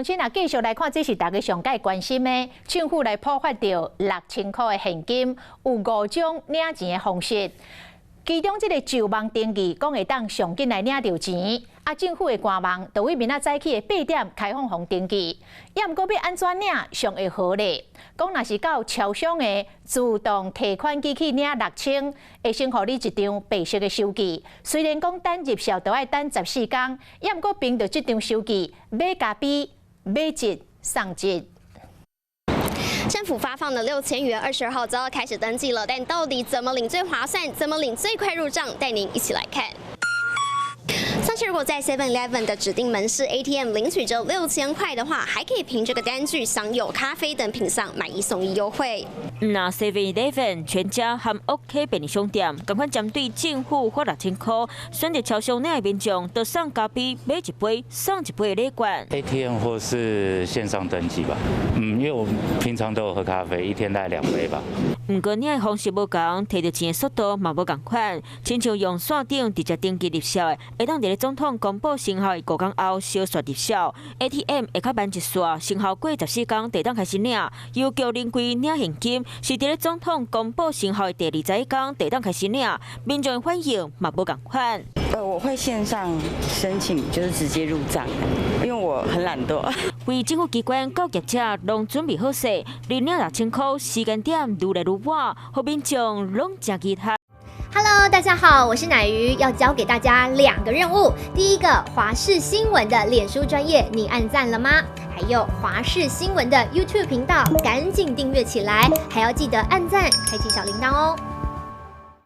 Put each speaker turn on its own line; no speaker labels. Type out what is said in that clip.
親啊，繼續來看，這是大家上蓋關心的，政府來普發著6000箍的現金，有五種領錢的方式。其中這个就網登記，講會當上緊來領著錢。啊，政府的官網就對明仔早起的8點開放予登記。抑毋過欲按怎領上會好咧？講若是到超商的自動提款機去領六千，會先予你一張白色的收據。雖然講等入數都愛等14工，抑毋過憑著這張收據買咖啡、買一送一。
政府發放的6000元，22號就要開始登記了，但到底怎麼領最划算？怎麼領最快入賬？帶您一起來看。上次如果在 Seven Eleven 的指定門市 ATM 領取這6000塊的話，還可以憑這個單據享有咖啡等品項買一送一優惠。
那 Seven Eleven 全家和 OK 便利商店，仝款針對政府發6000塊，選擇超商領的民眾，就送咖啡買一杯送一杯的禮券。
ATM 或是線上登記吧，因為我平常都有喝咖啡，一天大概2杯吧。
毋過領的方式無仝，提著錢的速度嘛無仝款，親像用線頂直接登記入數的，會當佇咧總統公布生效的5工後相紲入數，ATM 會較慢一逝，生效過14工就當開始領。郵局臨櫃領現金，是佇咧總統公布生效的第21工就當開始領，民眾反應嘛無仝款。
我會線上申請，就是直接入賬，因為我很懶惰。
為政府機關各業者攏準備好勢，離領6000塊時間點愈來愈晚，予民眾攏誠期待。
Hello，大家好，我是奶魚，要交給大家兩個任務。第一個，華視新聞的臉書專頁，你按讚了嗎？還有華視新聞的 YouTube 頻道，趕緊訂閱起來，還要記得按讚，開啟小鈴鐺哦。